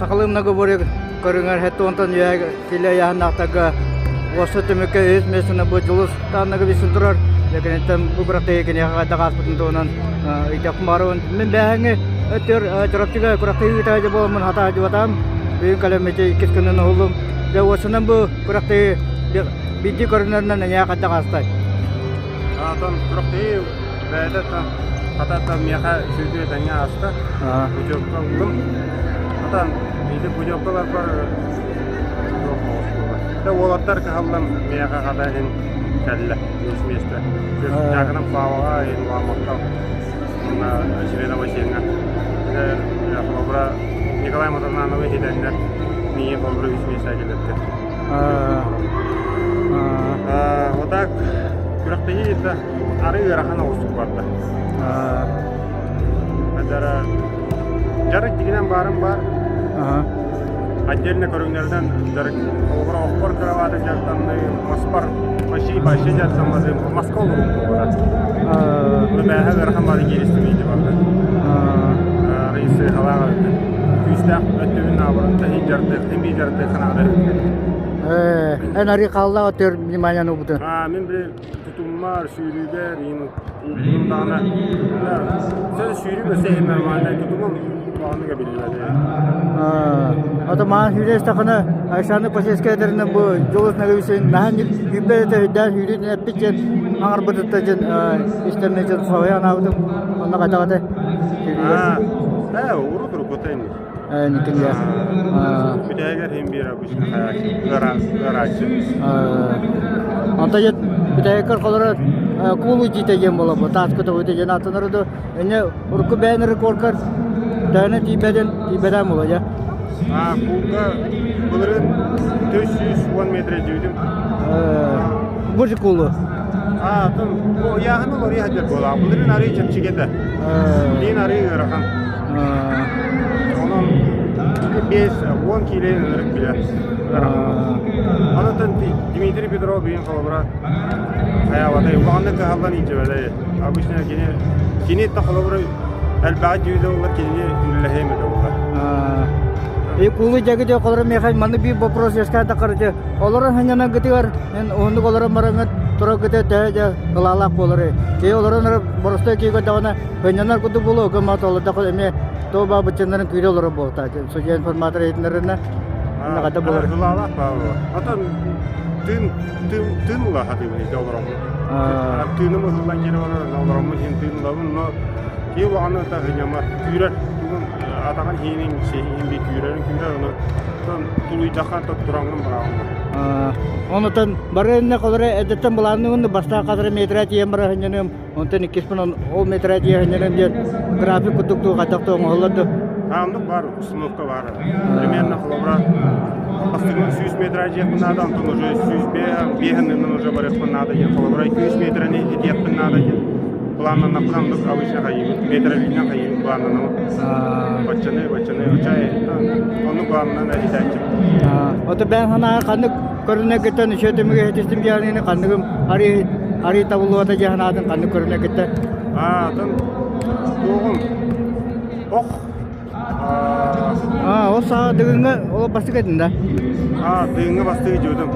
Сахалыы многоборье көрүҥэр 70-тан үөһэ киилэ ыйааһыннаахтарга уопсай түмүккэ үһүс миэстэни бу Дьулус Тааннаговичтан турар. Дьэ бу күрэхтэһии киниэхэ хайдах ааспытын туһунан ыйдахпын баарыбын. Мин бээһэҥҥи өттүгэр Чурапчыга күрэхтэһии ыытаайдьа буоламмын хатаайдыбатаҕым. Бүгүн кэлэммити иккис күнүн уһуллум. Дьэ уопсайынан бу күрэхтэһии биирдии көрүнэринэн эйиэхэ хайдах аастай? Аатан күрэхтэһии бэйэтэ хата да миэхэ үчүгэй тэҥҥэ ааста. Путевка ыллым. Хата ити путевкаларбар туох Да уолаттар кыһаллан миэхэ хата иһин кэллэ үс миэстэ. Дьаакыным Паваҕа иһин Ламакка уонна Селена Васильевна. Холобура Николай Матанановы иһитэннэр миигин холобура үс миэстэ кэллэрдэ. Вот так күрэхтэһии да арыы ыарахан оҕустук барда. Дьара дьарык дигинэн баарым баар. Отдельно көрүҥнэринэн дьарык холобура охпор кроваты дьарыктанны, маспар вообще вообще дьарыктамматым, маска олорум буолара. Бэһэ ыарахан бары кииристим иди барда. Рейсы халаах күүстээх өттүбүн наоборот таһын дьарыктыахтын бии дьарыктыаххын аҕа Эн арыы хааллаах өттүгэр внимание уубутун. Мин били тутуммар, сүүрүүбэр, иин уубутум даҕаны сен сүүрүүм өссө иһин нормальнай тутумум улаханнык эбиллибэтэ. Ото маан сүүрэ истэххинэ Александр Посельскай этэринэн бу Дьулус Ноговицын наһаа сүүрбэт этэ өйдөөн сүүрүүтүн эппит диэн аҥарбытытта диэн истэммит дьон соһуйа анаабытым. Онно хайдах этэ? Ээ, урут уруккута инник. Николай. Бүтэһигэр иһин биир обычно ыарааччы. Онто дьэ бүтэһиккэр холоро куулу дьиитэ диэн буолар тааска тоҕуйда диэн ааттанар да эмне урукку бэйэн рекордкар төһөнө тиийбэтин тиийбэтэн буолуо дьэ. А куулга былырыын 410 метр дьиибитим. Бу же куулу. А, атын ыйааһын олору сылдьар буолаа. Былырыын арыы чэпчэки этэ. Билигин арыы ыарахан. Онон 5-10 киилэ ынырык билэр. Онон Дмитрий Петров билин холобура хайаабатай улаханнык кыһаллан иитибэтэй. Обычно кини кини та холобура элбэҕи дьүүлэ олар кинини үллэһиэм этэ буолар. И кулу дьагы холоро миэхэ манны биир вопрос үөскээн таххар олорон ханньанан гытыгар эн уһуннук олорон бараҥҥыт тураргыта төһө дьэ ылаалаах буоларый киһи олорон эрэ боростуой киһи көрдөҕүнэ Көнньөнөр курдук буолуо, көмө толордоххо эмиэ туох баа быччыннарын күүрэ олорор буолта. Судья информатор иһитиннэринэ наҕата буолар. Ылаалаах баа Отон тыын тыын тыын ыла хатыыбын ити олороммун. Тыыным ыһыллан киирэ олорор, олороммун иһин тыын ылабын, но киһи улаҕаны та хыньама күүрэр тугун атаҕын иһинин сиһин би күүрэрин күүрэр ону тулуйдахха тураҥҥын быраҕын. Онутан бары инне холоро эдеттен былаанныгын бастаан хатыры метрэ тиийэн бара хынньаныым Онтон иккиспин ол метрэ тиэхиньэрим диэн график курдук дуу хайдах да оҥоһуллар дуу? Оннук баар, установка баар. Примерно холобура бастакы 100 метр дьиэхпин наада, онтон уже 105 биэһиннэн уже барыахпын наада диэн холобура 200 метрени итиэхпин наада диэн планнаннахпына оннук обычно хайыыбын, метрэлиинэн хайыыбын планнанабын. Баччаны, баччаны, чай, оннук планынан этитээччим. Ото бэйэҥ санааҕар ханнык көрүнэргиттэн үчүгэй түмүгү иһитистим диэниини ханныгым арыы арыы табыллыбата дии санаатын ханнык көрүнэргиттэн Аатын туоҕум ох Аа, ол саҕа Дыгыҥҥа ол бастык этин да аа Дыгыҥҥа бастык дьиэтим.